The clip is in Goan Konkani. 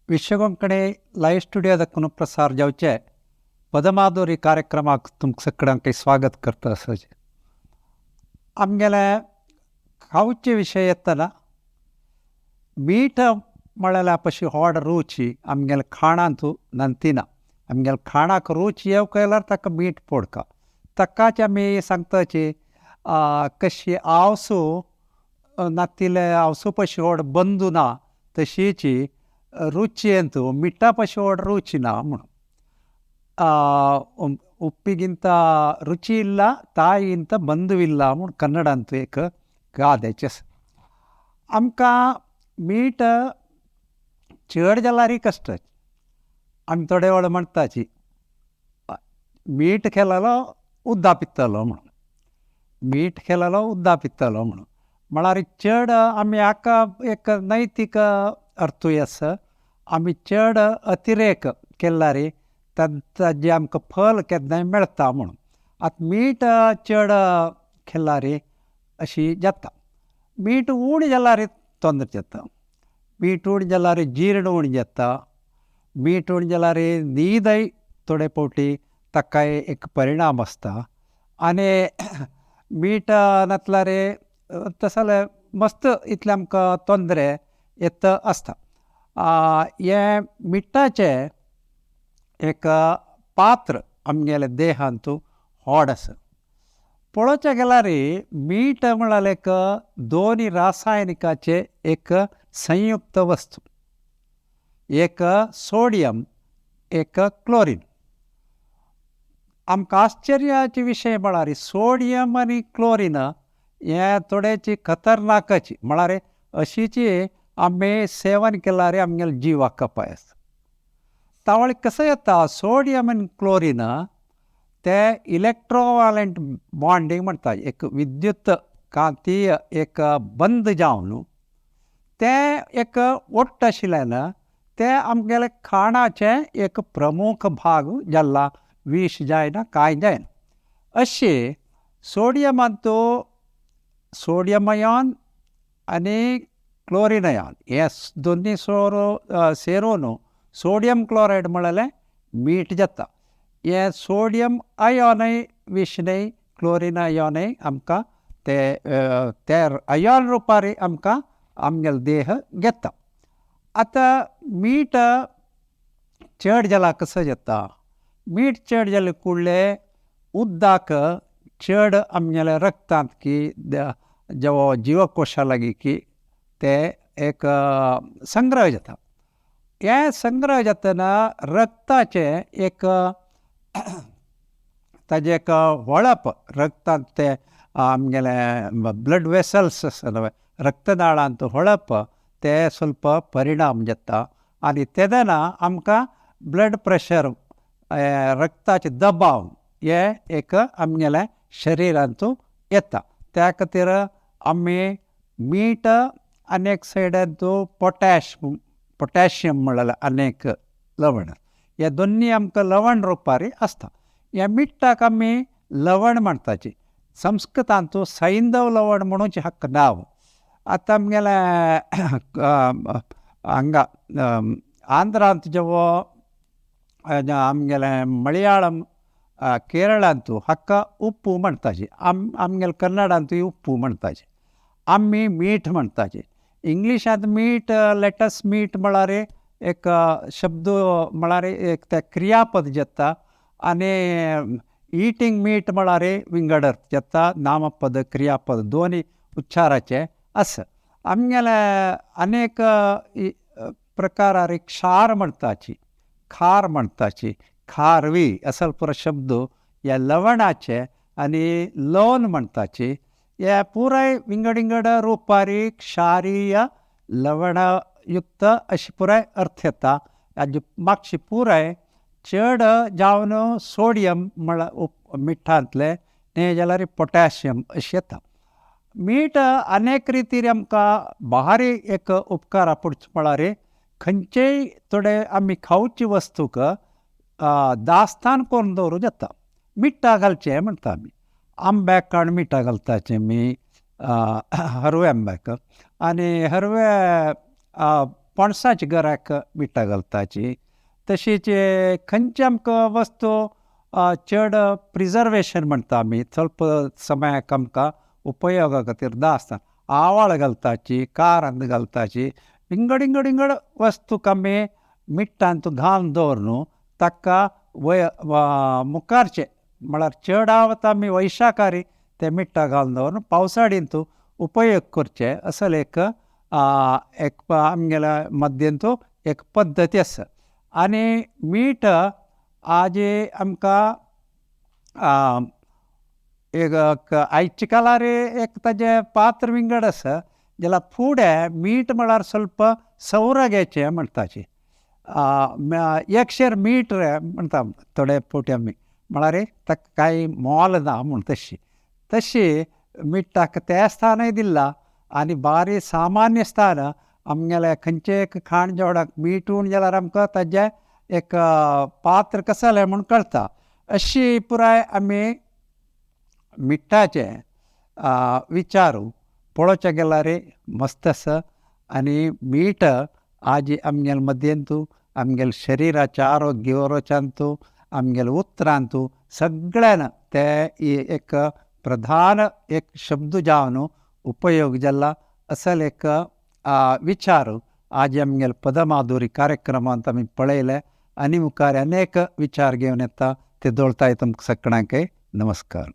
विश्वकोंकणी लायव्ह स्टुडियो दाखून प्रसार जावचे पदमाधुरी कार्यक्रमाक तुमकां सगळ्यांक स्वागत करता आसा. आमगेले खावचे विशय येतना मीठ म्हळ्यार पशी होड रुची आमगेले खाणांतू नंतिना. आमगेले खाणाक रुची येवंक जाल्यार ताका मीठ पोडका. ताकाच आमी सांगताची कशी आवसू नातिले आवसू पशी व्हड बंदू ना, तशीची रुचयेंतू मिठा पशी व्हड रुची ना म्हणून. ಉಪ್ಪಿಗಿಂತ ರುಚಿ ಇಲ್ಲ, ತಾಯಿಗಿಂತ ಬಂಧುವಿಲ್ಲ म्हूण कन्नडांत एक गादेचें आसा. आमकां मीठ चड जाल्यारय कश्ट. आमी थोडे वेळ म्हणटाची मीठ खेळलो उद्दा पितलो म्हणून, मीठ खेळलो उद्दा पितलो म्हणून. म्हळ्यार चड आमी हाका एक नैतीक अर्थूय आसा. आमी चड अतिरेक केल्यार ताजें आमकां फल केन्नाय मेळटा म्हणून. आतां मीठ चड खेळ्ळार अशी जाता. मीठ उणें जाल्यार तोंदर जाता. मीठ उणें जाल्यार जीर्ण उणें जाता. मीठ उणें जाल्यार न्हीदय थोडे फावटी ताकाय एक परिणाम आसता. आनी मीठ नासल्यार तशें जाल्यार मस्त इतलें आमकां तोंदरे येत आसता. हें मिठाचें एक पात्र आमगेले देहांतू व्हड आसा. पळोवच्या गेल्यार मीठ म्हळ्यार एक दोन रासायनिकाचे एक संयुक्त वस्तू, एक सोडियम एक क्लोरीन. आमकां आश्चर्याचे विशय म्हळ्यार सोडियम आनी क्लोरीन हें थोडेची खतरनाकाची, म्हळ्यार अशीची आमी सेवन केल्यार आमगेले जिवाक अपाय आसा. तावळ कसं येता सोडियम आनी क्लोरीन ते इलेक्ट्रोवालंट बॉन्डींग म्हणटा, एक विद्युत कांतीय एक बंद जावन ते एक ओट्ट आशिल्ल्यान ते आमगेले खाणाचें एक प्रमुख भाग जाला, विश जायना कांय जायना. अशें सोडियमांतू सोडियम आयॉन आनी क्लोरीन आयॉन हे दोनी सोरो सेरोन सोडियम क्लोरायड म्हळ्यार मीठ जाता. हें सोडियम आयॉनय विश न्हय, क्लोरीन आयॉनय आमकां ते ते आयॉन रुपार आमकां आमगेलो देह घेता. आतां मीठ चड जाल्यार कसो जाता, मीठ चड जालें कुडलें उदक चड आमगेल्या रक्तांत की जेवो जिवकोशा लागीं की ते एक संग्रह जाता. हें संग्रह जातना रक्ताचें एक ताजें एक वळप रक्तांत ते आमगेलें ब्लड वेसल्स आसा न्हय, रक्तदाळांत वळप ते स्वल्प परिणाम जाता. आनी तेदना आमकां ब्लड प्रेशर रक्ताचे दबाव हे एक आमगेल्या शरिरांतू येता. त्या खातीर आमी मीठ आनी एक सायडान पोटॅश पोटॅशियम म्हळ्यार अनेक लवण, हे दोन्ही आमकां लवण रुपार आसता. ह्या मिठाक आमी लवण म्हणटाची, संस्कृतांतू सैंदव लवण म्हणून हाका नांव. आतां आमगेले हांगा आंध्रांत जेवो आमगेले मळयाळम केरळांतू हाका उप्पू म्हणटाची, आमगेले कन्नडांतूय उप्पू म्हणटाची, आमी मीठ म्हणटाची. इंग्लिशांत मीठ let's मीठ म्हळ्यार एक शब्द म्हळ्यार एक ते क्रियापद जाता आनी इटींग मीठ म्हळ्यार विंगड अर्थ जाता, नामपद क्रियापद दोनी उच्चाराचे आसा. आमगेले अनेक प्रकारार क्षार म्हणटाची, खार म्हणटाची, खारवी असो पुरो शब्द ह्या लवणाचे आनी लोन म्हणटाची. हे पुराय विंगड विंगड रुपारी क्षारीय लवणयुक्त अशें पुराय अर्थ येता. हाजी मातशी पुराय चड जावन सोडियम म्हळ्यार मिठांतलें न्हय जाल्यार पोटॅशियम अशें येता. मीठ अनेक रितीर आमकां भारी एक उपकारा पडचो म्हळ्यार खंयचेय थोडे आमी खावची वस्तूक दास्तान करून दवरूं जाता. मिठा घालचें म्हणटा आमी, आंब्याक काण मिठां घालताचे आमी, हरव्या आंब्याक आनी हरव्या पणसाच्या गऱ्याक मिठां घालताची. तशीच खंयचे आमकां वस्तू चड प्रिजर्वेशन म्हणटा आमी, स्वल्प समयाक आमकां उपयोगा खातीर आसता, आवाळ घालताची, कारांद घालताची, विंगड विंगड विंगड वस्तूक आमी मिठांत घालून दवर ताका वय मुखारचें म्हळ्यार चडावत आमी वैशाखारी ते मिठा घालून दवरून पावसाळींत उपयोग करचे असले एक एक आमगेल्या मद्यंतू एक पद्दती आसा. आनी मीठ आज आमकां एक आयच्या काळार एक ताजें पात्र विंगड आसा, जाल्यार फुडें मीठ म्हळ्यार स्वल्प सौराग्याचें म्हणटाची, एक शेर मीठ रे म्हणटा थोडे फावटी आमी, म्हळ्यार ताका कांय मोल ना म्हूण. तशी तशी मिठाक तें स्थानय दिलां आनी बारी सामान्य स्थान आमगेलें खंयचें एक खाण जेवणाक मीठ उणें जाल्यार आमकां ताजें एक पात्र कशें जालें म्हूण कळटा. अशी पुराय आमी मिठाचें विचारू पळोवच्या गेल्यार मस्त आसा. आनी मीठ आज आमगेले मद्यंतू आमगेले शरिराचें आरोग्य दवरच्यांतू आमगेले उतरांतू सगळ्यान ते एक प्रधान एक शब्द जावन उपयोग जाला असल एक विचार आज आमगेले पदमाधुरी कार्यक्रमांत आमी पळयले आनी मुखार अनेक विचार घेवन येता ते दवरताय तुमकां सगळ्यांकय नमस्कार.